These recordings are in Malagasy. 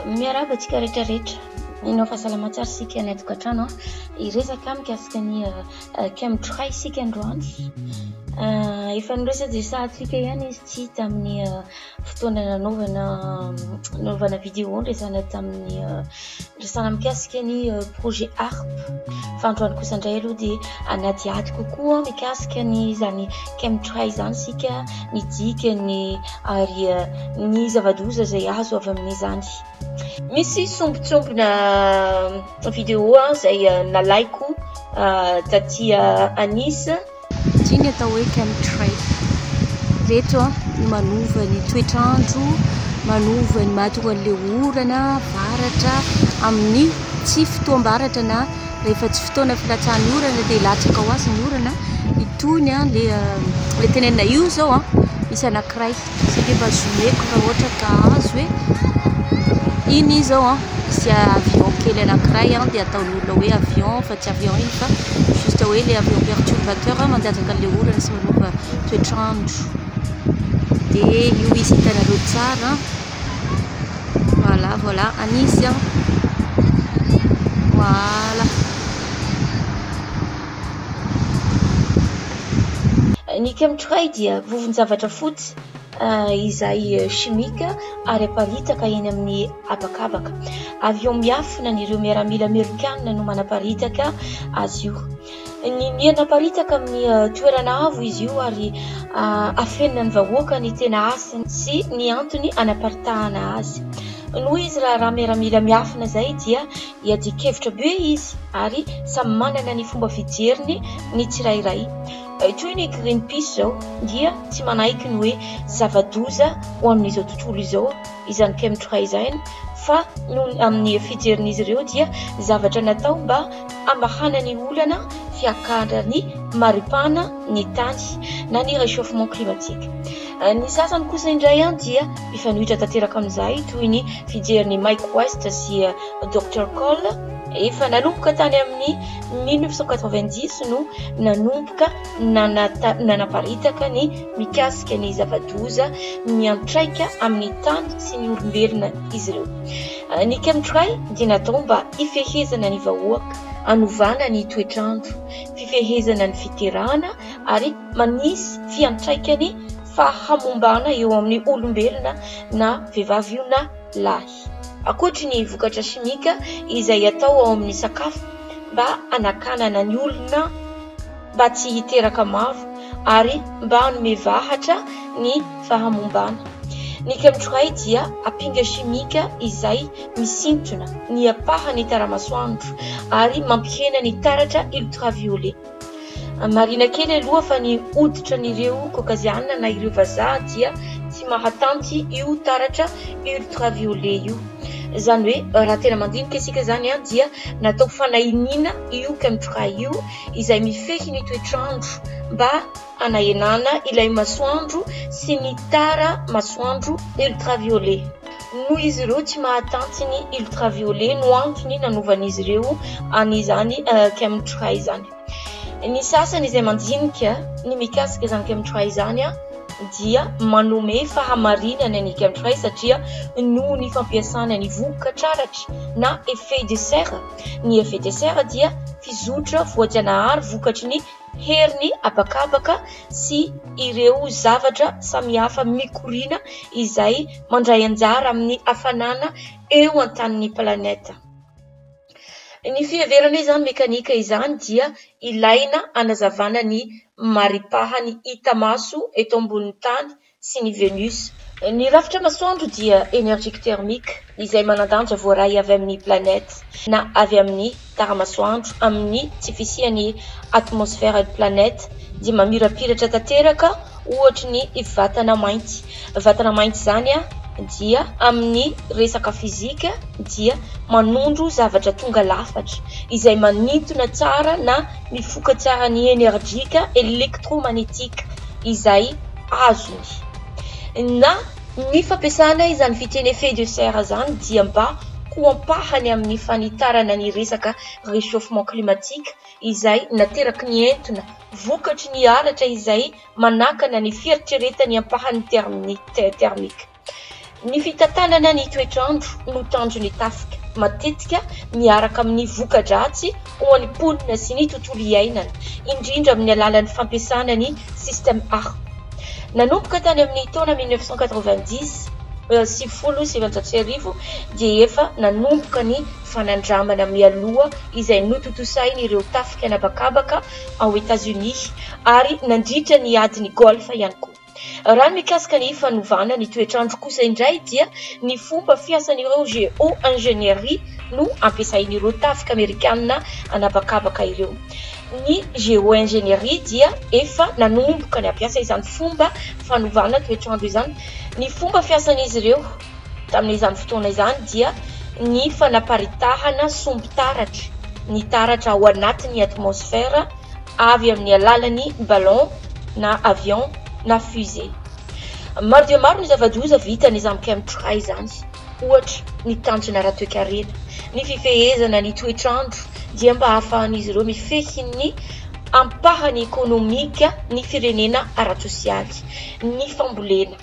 Miarahaba antsika rehetra rehetra. Mino aho fa salama tsara isika any an-tokantrano. Hiresaka mikasika ny chemtrail isika androany. Efa noresadresahantsika ihany izy ity tamin'ny fotoana nanaovana nanaovana vidéo niresahana tamin'ny niresahana mikasika ny projet ARP. Fa androany kosa indray aloha dia hanadihady kokoa mikasika ny izany chemtrail izany isika, ny dikany ary ny zava-doza izay azo avy amin'izany. Misy sombintsombina vidéo izay nalaiko taty à Nice. Ity ny atao hoe chemtrail. Ireto no manova ny toetr'andro, manova ny mahatonga an'ilay orana, varatra amin'ny tsy fotoam-baratra na rehefa tsy fotoana filatsahan'ny orana dia latsaka ho azy ny orana. Itony ilay tenenina io izao misy anankiray. Saika efa zomer-ko raha ohatra ka azo e. Iny izao an, misy avion kely anankiray an, dia ataon'ny olona hoe avion fa tsy avion iny fa juste hoe ilay avion perturbateur manjajaka an'ilay orana sy manova toetr'andro. Dia io izy hitanareo tsara an. Voilà, voilà, any izy an. Voilà. Ny chemtrail dia vovon-javatra fotsy izay simika ary aparitaka eny amin'ny habakabaka. Avion miafina an'ireo miaramila amerikana no manaparitaka azy io. Niniana aparitaka amin'ny toerana avo izy io ary afenina ny vahoaka ny tena asany sy ny antony anaparitahana azy. Noho izy raharaha miaramila miafina izay dia Iadian-kevitra be izy ary samy manana ny fomba fijeriny ny tsirairay. Toy ny Greenpeace izao dia tsy manaiky ny hoe zava-doza ho amin'izao tontolo izao izany chemtrail izany fa noho ny amin'ny fijerin'izy ireo dia zavatra natao mba hamahana ny olana fiakaran'ny maripana ny tany na ny réchauffement climatique. Ny sasany kosa indray dia mifanohitra tanteraka amin'izay toy ny fijerin'i Mike West sy Doctor Cole. Efa nanomboka tany amin'ny 1990 no nanomboka nanaparitaka ny mikasika ny zava-doza miantraika amin'ny tany sy ny olombelona izy ireo. Ny chemtrail dia natao mba hifehezana ny vahoaka, hanovana ny toetr'andro, fifehezana ny fiterahana ary manisy fiantraikany fahamombana eo amin'ny olombelona na vehivavy io na lahy. Ankoatry ny vokatra simika izay atao ao amin'ny sakafo mba hanakanana ny olona mba tsy hiteraka maro ary mba hanome vahatra ny fahamombana. Ny chemtrail dia ampinga simika izay misintona ny ampahan'ny tara-masoandro ary mampihena ny taratra ultraviolet. Marihina kely aloha fa ny hoditra an'ireo Caucasiana na ireo vazaha dia tsy mahatanty io taratra ultraviolet io. Izany hoe raha tena mandinika isika izany dia natao fanahiniana io chemtrail io izay mifehy ny toetr'andro mba hanahenana ilay masoandro sy ny tara masoandro ultraviolet. Noho izy ireo tsy mahatanty ny ultraviolet no antony nanovan'izy ireo an'izany chemtrail izany. Ny sasany izay mandinika ny mikasika izany chemtrail izany dia manome fahamarinana ny chemtrail satria noho ny fampiasana ny vokatr'aratra na effet de serre. Ny effet de serre dia fizotra voajanahary vokatry ny herin'ny habakabaka sy ireo zavatra samihafa mikoriana izay mandray anjara amin'ny hafanana eo an-tanin'ny planeta. Ny fiheverana izany mekanika izany dia ilaina hanazavana ny maripahany hita maso eto ambonin'ny tany sy ny Venus. Ny rafitra masoandro dia energique thermique izay manan-danja voaray avy amin'ny planète na avy amin'ny tara-masoandro amin'ny tsy fisian'ny atmosphère ny planète dia mamirapiratra tanteraka ohatry ny vatana mainty. Vatana mainty izany dia amin'ny resaka fizika dia manondro zavatra tonga lafatra izay manintona tsara na mifoka tsara ny energique électromagnétique izay azony. Na ny fampiasana izany fiteny effet de serre izany dia mba ho ampahany amin'ny fanitarana ny resaka réchauffement climatique izay nateraky ny entona vokatry ny halatra izay manakana ny fieritreretan'ny ampahany thermique. Ny fitantanana ny toetr'andro no tanjon'ny tafika, matetika miaraka amin'ny voka-dratsy ho an'ny mponina sy ny tontolo iainana, indrindra amin'ny alalan'ny fampiasana ny Système Harp. Nanomboka tany amin'ny taona 1990, 1990 dia efa nanomboka ny fanandramana mialoha izay notontosain'ireo tafika an'habakabaka ao Etazonia ary nandritra ny adin'i Golfe ihany koa. Raha ny mikasika ny fanovana ny toetr'andro kosa indray dia ny fomba fiasan'ireo géo-ingénierie no ampiasain'ireo tafika amerikanina an'habakabaka ireo. Ny géo-ingénierie dia efa nanomboka nampiasa izany fomba fanovana toetr'andro izany. Ny fomba fiasan'izy ireo tamin'izany fotoana izany dia ny fanaparitahana sombin-taratra, ny taratra ao anatin'ny atmosfera, avy amin'ny alalan'ny ballon na avion na fusée. Maro dia maro ny zava-doza vitan'izany chemtrail izany. Ohatra, ny tanjona ara-toekarena, ny fifehezana ny toetr'andro dia mba hahafahan'izy ireo mifehy ny ampahany ekonomika ny firenena ara-tsosialy, ny fambolena.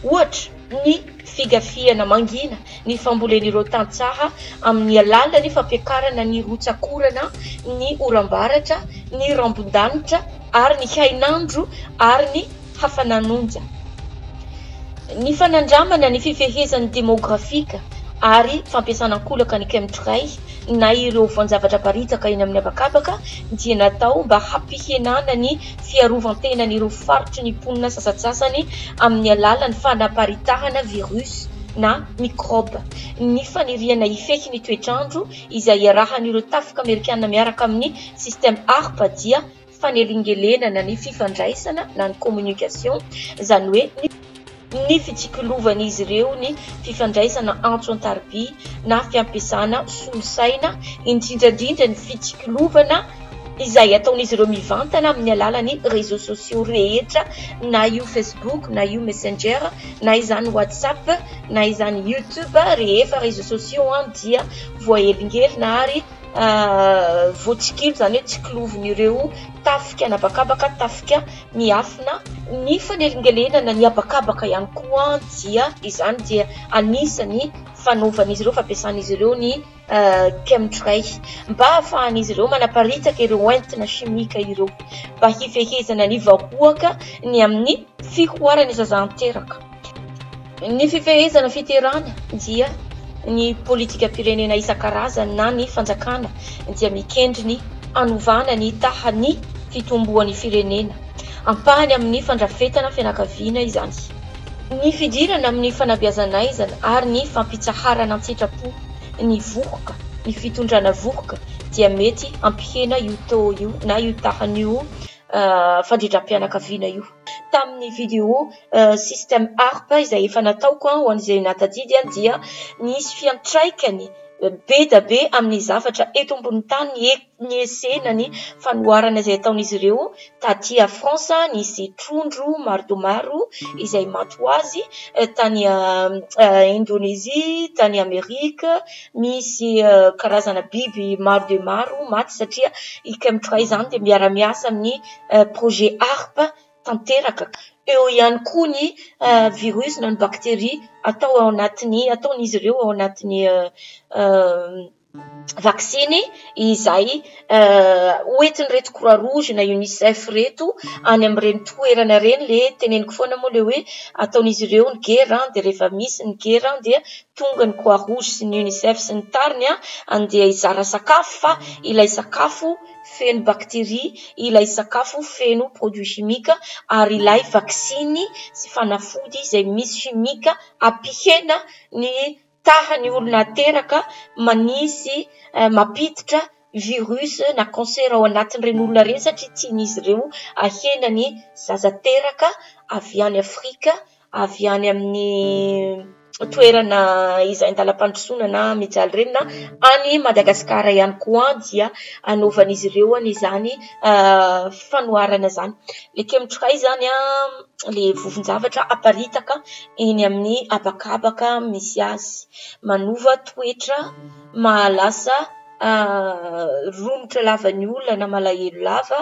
Ohatra, ny figafiana mangina ny fambolen'ireo tantsaha amin'ny alalan'ny fampiakarana ny rotsak'orana, ny oram-baratra, ny rambon-danitra ary ny hainandro ary ny hafanan'onja. Ny fanandramana ny fifehezan'ny demografika ary fampiasana an-kolaka ny chemtrail na ireo voan-javatra aparitaka eny amin'ny habakabaka dia natao mba hampihenana ny fiarovan-tenan'ireo faritry ny mponina sasantsasany amin'ny alalan'ny fanaparitahana virus na mikraoba. Ny faniriana hifehy ny toetr'andro izay iarahan'ireo tafika amerikana miaraka amin'ny système ARP dia fanelingelenana ny fifandraisana na ny communication, izany hoe ny fitsikilovan'izy ireo ny fifandraisana antso an-tariby na fiampiasana solosaina, indrindra indrindra ny fitsikilovana izay ataon'izy ireo mivantana amin'ny alalan'ny réseaux sociaux rehetra, na io Facebook, na io Messenger, na izany WhatsApp, na izany YouTube, rehefa réseaux sociaux dia voahelingelina ary voatsikilo, izany hoe tsikilovin'ireo tafika an'habakabaka, tafika miafina. Ny fanelingelenana ny habakabaka ihany koa dia izany dia anisan'ny fanaovan'izy ireo, fampiasan'izy ireo ny chemtrail mba hahafahan'izy ireo manaparitaka ireo entona simika ireo mba hifehezana ny vahoaka ny amin'ny fihoaran'ny zaza an-teraka. Ny fifehezana fiterahana dia ny politikam-pirenena isan-karazany na ny fanjakana dia mikendry ny hanovana ny tahan'ny fitomboan'ny firenena. Ampahany amin'ny fandrafetana fianakaviana izany. Ny fidirana amin'ny fanabeazan'aizana ary ny fampitsaharana an-tsitrapo ny vohoka, ny fitondrana vohoka dia mety hampihena io taux io na io tahan'io fandrindram-pianakaviana io. Tamin'ny vidéo système ARP izay efa nataoko ho an'izay nahatadidy dia nisy fiantraikany be dia be amin'ny zavatra eto ambonin'ny tany ny essai na ny fanoharana izay ataon'izy ireo taty à France. Nisy trondro maro dia maro izay maty ho azy tany Indonésie, tany Amerika, misy karazana biby maro dia maro maty satria i chemtrail izany dia miara-miasa amin'ny projet ARP tanteraka. Eo ihany koa ny virus na ny bakteria atao ao anatin'ny, ataon'izy ireo ao anatin'ny vaksiny izay hoentin'ireto croix rouge na UNICEF ireto any amin'ireny toerana ireny. Ilay teneniko foana moa ilay hoe ataon'izy ireo ny guerre dia rehefa misy ny guerre dia tonga ny croix rouge sy ny UNICEF sy ny tariny andeha hizara sakafo fa ilay sakafo feno bakteria, ilay sakafo feno produit chimique ary ilay vaksiny sy fanafody izay misy chimique ampihena ny tahan'ny olona ateraka manisy mampiditra virus na cancer ao anatin'ireny olona ireny satria tian'izy ireo ahena ny zaza teraka avy any Afrika, avy any amin'ny toerana izay an-dalam-pandrosoana na mijaly ireny na any Madagasikara ihany koa dia anaovan'izy ireo an'izany fanoharana izany. Ilay chemtrail izany ilay vovon-javatra aparitaka eny amin'ny habakabaka misy azy, manova toetra mahalasa. romotra lava ny olona na malahelo lava,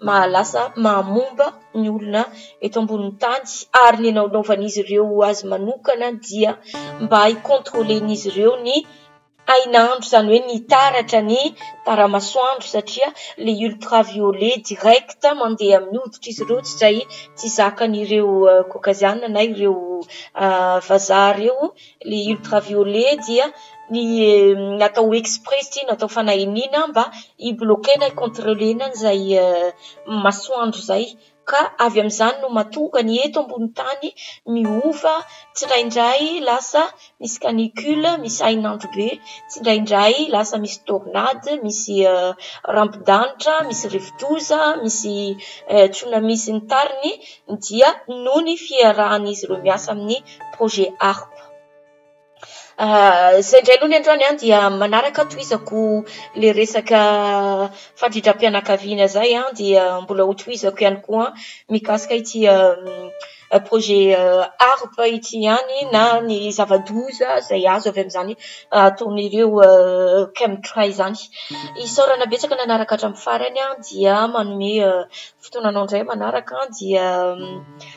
mahalasa mahamomba ny olona eto ambonin'ny tany, ary ny nanaovan'izy ireo azy manokana dia mba hi-contrôler-n'izy ireo ny hainandro, izany hoe ny taratra ny tara-masoandro, satria ilay ultraviolet direct mandeha amin'ny hoditr'izy ireo tsy izay tsy zakan'ireo Caucasiana na ireo vazaha ireo. Ilay ultraviolet dia ny natao exprès ity, natao fanahiniana mba hi-bloquer-na, hi-contrôler-na an'izay masoandro izay. Ka avy amin'izany no mahatonga ny eto ambony tany miova, tsindraindray lasa misy canicule, misy hainandro be, tsindraindray lasa misy tornade, misy rambon-danitra, misy rivodoza, misy tsunami sy ny tariny, dia noho ny fiarahan'izy ireo miasa amin'ny projet ARP. Izay indray aloha ny androany an, dia manaraka tohizako ilay resaka fandrindram-pianakaviana izay an, dia mbola ho tohizako ihany koa mikasika ity projet ARP ity ihany na ny zava-doza izay azo avy amin'izany ataon'ireo chemtrail izany. Isaorana betsaka nanaraka hatramin'ny farany an, dia manome fotoana anao indray manaraka dia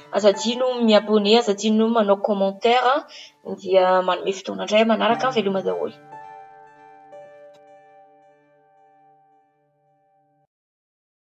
aza adino mi-abonner, aza adino manao commentaire. Dia manome fotoana indray manaraka, veloma daholo.